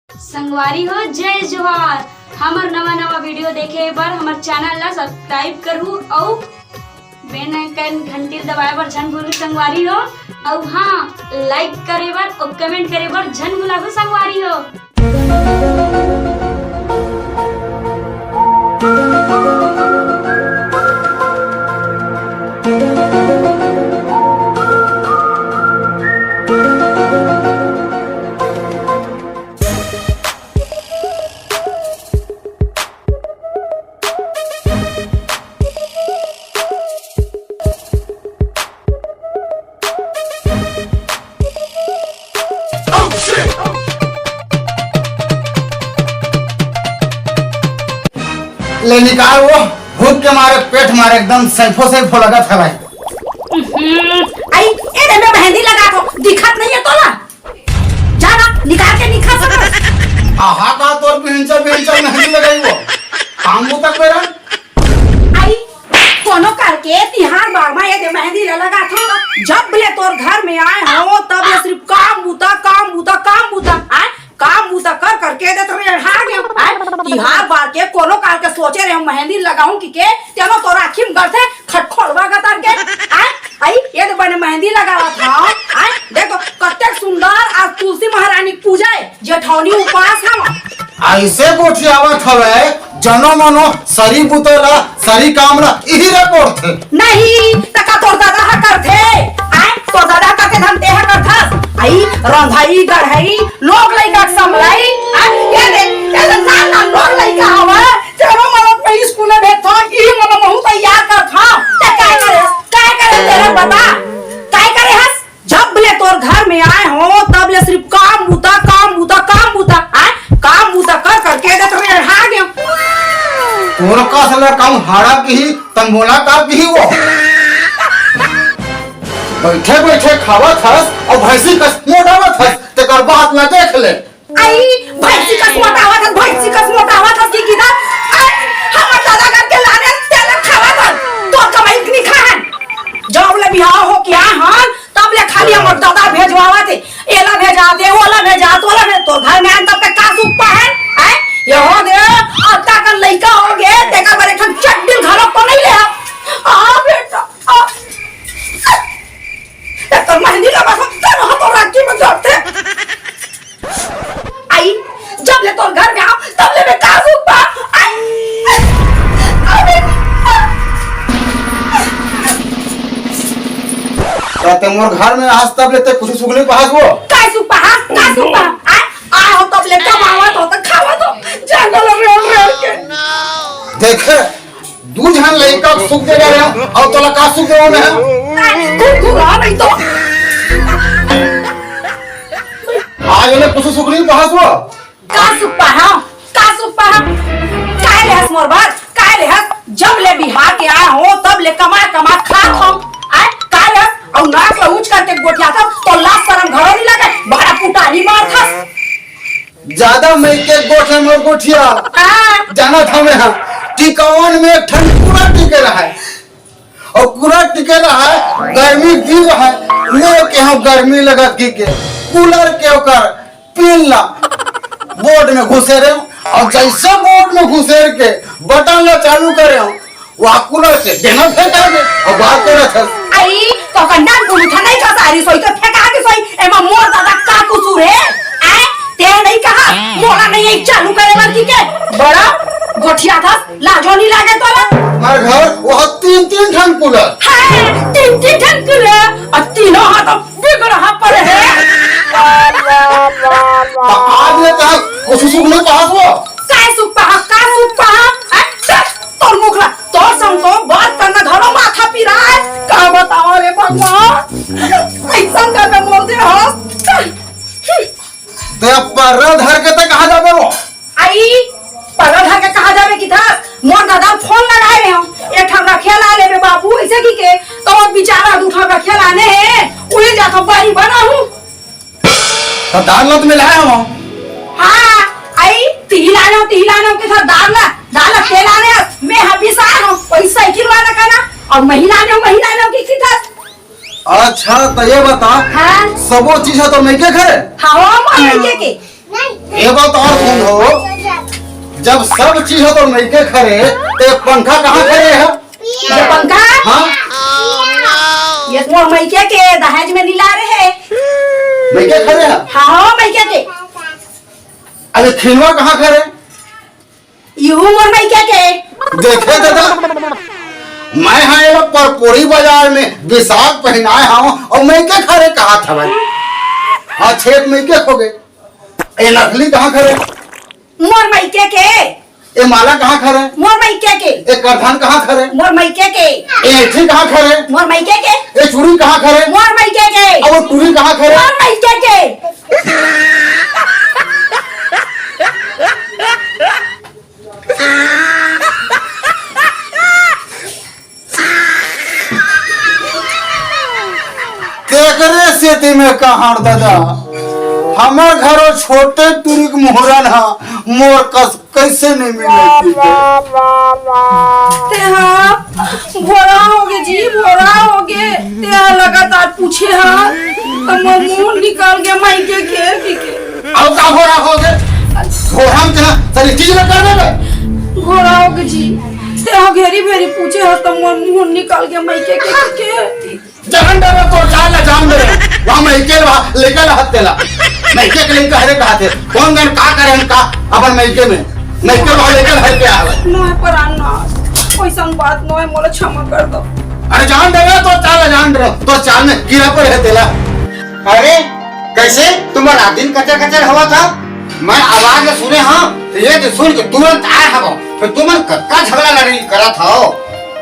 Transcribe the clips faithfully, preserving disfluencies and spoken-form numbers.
संगवारी हो, जय जोहार। हमर नवा नवा वीडियो देखे बर हमर चैनल ला सब्सक्राइब करहू अउ बेल आइकन घंटी दबाए बर झन भूलू संगवारी हो। अउ हाँ, लाइक करे बर अउ कमेंट करे बर झन भुलाहू संगवारी हो। ले निकाल वो, भूख के मारे पेट मारे एकदम सैफो सैफो लगत हवय। हम्म, आई, ए दे में मेहंदी लगा दो, दिखत नहीं है तोला? जा ना, निकाल के निकाल सको। आहा, का तोर बिहंचा बिहंचा मेहंदी लगाई वो? काम वो तक मेरा? आई, कोनो करके तिहार बार मा ये दे मेहंदी ला लगा थो, जब ले तोर घर में आए हो, तब ले सिर्फ काम बूता, काम बूता, काम बूता। आए, काम बूता कर करके दे तो रेढ़ा गया। आए, तिहार बार के कोनो काल के सोचे रहे मेहंदी लगाऊं कि के, तेनो तोर आँखी में गलथे खटखोलवा गतर के। आए, आई, ये दे बने मेहंदी लगावा था। आए, देखो, कतेक सुंदर आज तुलसी महारानी के पूजा है, जेठौनी उपास हम। ऐसे गोठियावत हवे, जनो मनो सरी बुता ला, सरी काम ला, इही रे कोरथे। नहीं, त का तोर दादा ह करथे? आय, तोर दादा ह करथे धन तेह करथस। आई, रंधई, गढ़ई, लोग लइका के संभलाई। आय, ये दे, ये दे, नान नान लोग लइका हवय। चलो, मनो पहले स्कूल में भेजथन, इही मनो महू तैयार करथन। ते काय करे? काय करे तेरा बता? काय करे हस? जब ले तोर घर में आए हो, तब ले सिर्फ काम बूता, काम बूता, काम बूता, आय, काम बूता कर करके दे तो रेढ़ा गया। तोर का साला काम हाड़ा की ही, तंबोला का की ही वो। बैठे बैठे खावत हस और भैंसी कस मोटावत हस, तेकर बात ना देख ले। आई, भैंसी कस मोटावत हस, भैंसी कस मोटावत हस की किधर? आई, हमर दादा करके लाने तेल खावत हन, तोर कमाई के नहीं खाहन। जब ले बिहाव हो के आए हन, तब ले खाली हमर दादा भेजवावत हे, एला भेजा दे, ओला भेजा, तोला भेज, तोर घर में आन तब तक का सुख पाहन? आय, ये हो दे, अत्ता कर लइका हो गे, तेकर बर एक ठन चड्डी घलो तो नहीं ले आ। आ बेटा, आ। एक तो मेहंदी लगा था, तब हम तो राखी में जाते। आई, जब ले तोर घर में आओ, तब ले मैं का सुख पा। आई, अबे। त ते मोर घर में आज तब ले ते कुछ सुख नहीं पास वो। का सुख पा, का सुख पा? आय, आय हो तब ले कमावत हो, त खावत हो, जंगल में रह रह के। देखे, दू झन लइका के सुख दे रहे हो, और तोला का सुख देवो मैं? आय, घुघुरा नहीं तो। आज ले कुछ सुख नहीं पास वो। का सुख पाहा? का सुख पाहा? काय लेहस मोर बर? काय लेहस? जब ले बिहार के आए हो, तब ले कमा कमा खात हो। आय, काय लेहस? अउ नाक ल ऊंच करके गोठियाथस, तो लाज शरम घरो नहीं लगे, बड़ा पुटानी मारथस। ज्यादा मैं के गोठे मोर गोठिया। हाँ। जाना था मैं, हाँ, टिकावन में एक ठन पूरा टिके रहा है। अउ पूरा टिके रहा है, गर्मी दिन रहा है, मैं के हम गर्मी लगत की के, कूलर के ओकर पिन ला बोर्ड में घुसेरे हूँ, अउ जैसे बोर्ड में घुसेर के बटन ला चालू करे हूँ, वहाँ कूलर के देना फेंका दे, अउ बात करत हस। आई, तो कंडा गुरुठा नहीं का सारी सोई तो फेंका के सोई, एमा मोर दादा का कसूर है? आय, ते नहीं कहा, मोला नहीं आई चालू करे बर की के, बड़ा गोठियाथस, लाजो नहीं लागे तोला। हमारे घर वहाँ तीन तीन ठन कूलर। हाँ, तीन तीन ठन कूलर, अउ तीनों हाथ बिगड़हा पड़े हे। तो आज ले कहा कुछ सुख नहीं पास वो। काय सुख पा, का सुख पा? अच्छा, तोर मुखला, तोर संग तो बात करना घलो माथा पिराए। का बताओ रे भगवान, ऐसा करना मोर दे हस। ते पर्रा धर के ते कहाँ जाबे वो? आई, पर्रा धर के कहाँ जाबे किथस? मोर दादा फोन लगाए रहे हो, एक ठन रखिया ला लेबे बाबू, ऐसे की के, तो वो बेचारा दू ठन रखिया लाने हे, उहे जाथो बारी बनाहूँ। तो दार ला तो मैं लाया हूँ। हाँ, आई, तिही लाने हो, तिही लाने हो, किथस दार ला, दार ला के लाने हो, मैं हबीस आए हो, वही साइकिल वाला का ना, अउ महिला ने हो, महिला ने हो, की किथस? अच्छा, तो ये बता, हाँ। सबो चीज है तो मैं के घरे? हाँ, हो, मोर लइके के। ये बात और सुन हो, जब सब चीज हो तो मइके खरे, तो ये पंखा कहाँ खरे है? ये पंखा? हाँ। ये मोर मइके के दहेज में नी लाय रहे। मइके खरे है? हाँ, हो मइके के। अरे खिनवा कहाँ खरे? इहू मोर मइके के। देखे दादा, मैं हा एला परपोरी बाजार में बिसाख पहिनाय हव अउ मइके खरे कहत हवय। हाँ, छेद मइके हो गे। ए नकली कहाँ खरे? मोर मइके के। ए माला कहाँ खरे? मोर मइके के। ए करधन कहाँ खरे? मोर मइके के। ए एठी कहाँ खरे? मोर मइके के। ए चूड़ी कहाँ खरे? मोर मइके के। अब वो टूरी कहाँ खरे? मोर मइके के। तेकरे सेती में कहंव दादा, हमर घरो छोटे टूरी के मुहरन ह मोर कस कइसे नइ मिले? तेहा भोरा होगे जी, भोरा होगे। तेहा लगातार पूछे हा, त मोर मुंह निकल गे मइके के, के, के। अब का भोरा होगे? भोरा में तेहा तनी चीज ल कर देबे। भोरा होगे जी, तेहा घेरी भेरी पूछे हा, त मोर मुंह निकल गे मइके के, के, के। जान डरे तोर चाल ला जान डरे। वहाँ मइके ला, लइका ला हत्ते ला। मइके के लइका हरे कहा थे। कौन गन का करे हम का अपन मइके में? मइके ला लइका हर के आवे। नोहे परान ना, कोई संग बात नोहे, मोला क्षमा कर दो। अरे जान डरे तोर चाल ला जान डरे। तोर चाल में कीड़ा पड़े है तेला। अरे कैसे तुम रात दिन कचर कचर हवा था? मैं आवाज ला सुने हाँ, तो ये तो सुन के तुरंत आए हवा। फिर तुमन कक्का झगड़ा लड़ाई करत हव?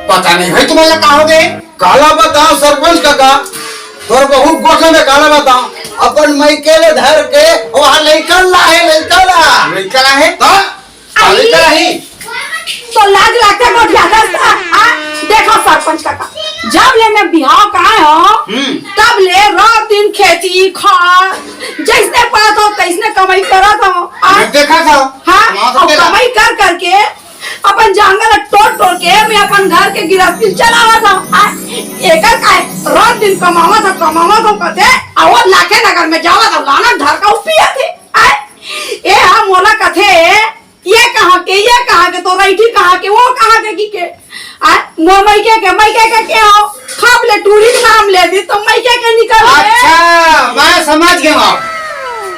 पता नहीं भाई तुमन ला का हो गए। काला बताओ सरपंच काका, तोर बहुत गोठा में काला बताओ, अपन मइके ले धर के वहाँ लइकन ला है, लइका ला। लइका ला है? हाँ? आई। लइका ला है? तो लाज लागथे गोठिया दस्ता, हाँ? देखो सरपंच काका, जब ले मैं बिहाव का आए हो, हम्म। तब ले रात दिन खेती, खार, जैसने पात हो, तैसने कमाई करत हो, हाँ? मैं देखा था। हाँ? कमाओ तो और तेरा। कमाई कर करके अपन जांगर ला टोर टोर के मैं अपन घर के गिरस्ती चलावत हव। आ, एकर काय रात दिन कमावत हव, कमावत हव कथे, अउ लाखे नगर में जावत हव, लाना धर का पियत हे। आ, ए हा मोला कथे, ये कहाँ के, ये कहाँ के, तो रैठी कहाँ के, वो कहाँ के, की के? आ, मोर मइके के, मइके के, के हो? खब ले टूरी के नाम ले दी, तो मइके के निकल गे। अच्छा, मैं समझ गया हूँ।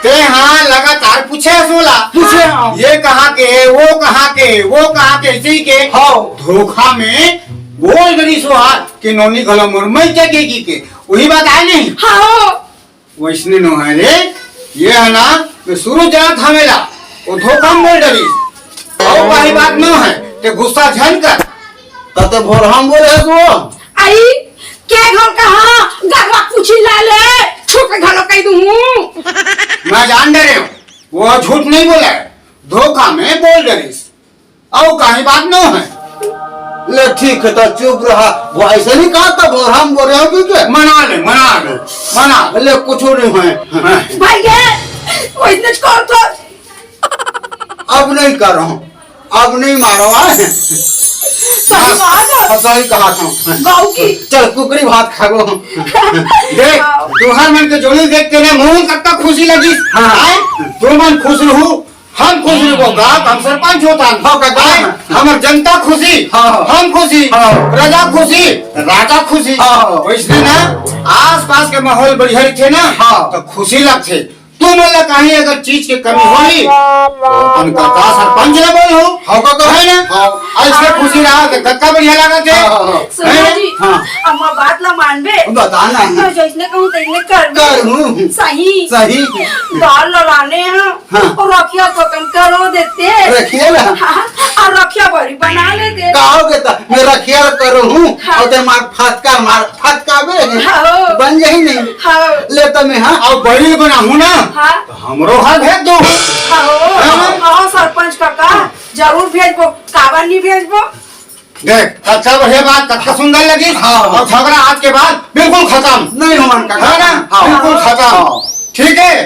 ते हाँ लगातार पूछे हस मोला। पूछे हव। ये कहाँ के, वो कहाँ के, वो कहाँ के, इसी के। हव। धोखा में बोल डरिस हा कि नोनी घलो मोर मइके के, की के। वही बात आय नहीं? हाँ। वइसने नोहे रे, ये हे ना, मैं शुरू जानत हँव एला, वो धोखा में बोल डरिस। अउ काही बात नोहे, ते गुस्सा झन कर। त ते भोरहा में बोले हस वो? आई, के घर कहाँ, गरवा पूछी ला ले, छुप के घलो कहि दूँ। मैं जान डरे हँव, वो झूठ नहीं बोले, धोखा में बोल डरिस। अउ काही बात नोहे। ले ठीक हे, त चुप रहा। वो अइसे नहीं कहा त भोरहा में बोले हँव कि के? मना ले, मना ले, मना ले। ले कुछ नहीं होय। हाँ। भाई गे, वो इतने कर तो। अब नहीं करँव, अब नहीं मारँव, हाँ? सही बात हे। हाँ, सही कहा था। गाँव की। चल, कुकरी भात खाबो। देख, तुँहर मन के जोड़ी देख के ना मोर कतका खुशी लगिस। हाँ। आय? तुमन खुश रहू, हम खुश रहू, गाँव के हम सरपंच होथन। हाँ, का गाँव आय? में। हमर जनता खुशी, हाँ, हाँ। हम खुशी, हाँ। प्रजा खुशी, राजा खुशी। हाँ, हाँ। वइसने ना आसपास के माहौल बढ़िया रहिथे ना, हाँ। त खुशी लगथे। तुमन ला कहीं अगर चीज के कमी होही, त अपन कका सरपंच ला बोलहू। हाँ, कका। हे ना? हाँ। अइसे खुशी रहा त कतका बढ़िया लागथे। हाँ, हाँ, हाँ। सुनो हे ना? जी, हाँ। अब मोर बात ला मानबे? बता ना। मैं जइसने कहूँ तइसने करबे। करहूँ। सही। सही। दाल ला लाने हँव। हाँ। अउ रखिया खतम करो देते। रखिया ला? हाँ, अउ रखिया बरी बना लेते। का होगे त मैं रखिया करहूँ, हाँ। अउ ते मार फटका मार फटकाबे। हाँ। बन जाही नहीं। हाँ। ले त मैं, हाँ। अउ बरी बनाहूँ ना, हाँ। त हमरो घर भेज दो। हाँ। हाँ, सरपंच कका, जरूर भेजबो, काबर नहीं भेजबो? देख, कतका बढ़िया बात, कतका सुंदर लगिस। हाँ। अउ झगड़ा आज के बाद बिल्कुल खतम। नहीं होवन का। हे ना? हाँ। बिल्कुल खतम। हाँ। ठीक हे?